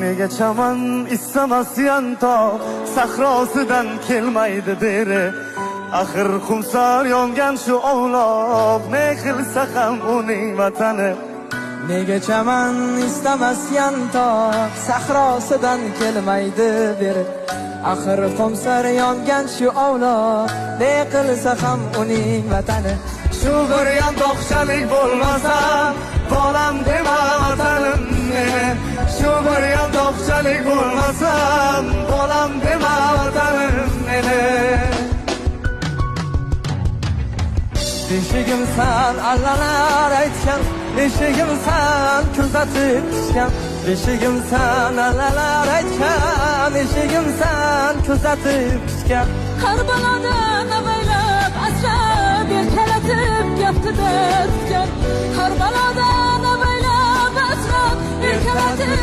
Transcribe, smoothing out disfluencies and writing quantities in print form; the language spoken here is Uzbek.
Nega chaman istamas yantoq, sahrosidan kelmaydi beri. Axir xumsar yongan shu ovloq, ne qilsa ham uning vatani. Nega chaman istamas yantoq, sahrosidan kelmaydi beri. Axir xumsar yongan shu ovloq, ne qilsa ham uning vatani. Shu bir yantoqchalik bo'lmasa, bolam dema vatanim meni. Shu bir yantoqchalik bo'lmasa, bolam dema vatanim meni. Beshigimsan allalar aytgan, eshigimsan kuzatib tushgan. Beshigimsan allalar aytgan, eshigimsan kuzatib tushgan. Har balodan avaylab asrab, erkalatib gaftida tutgan. Har balodan avaylab asrab, erkalatib.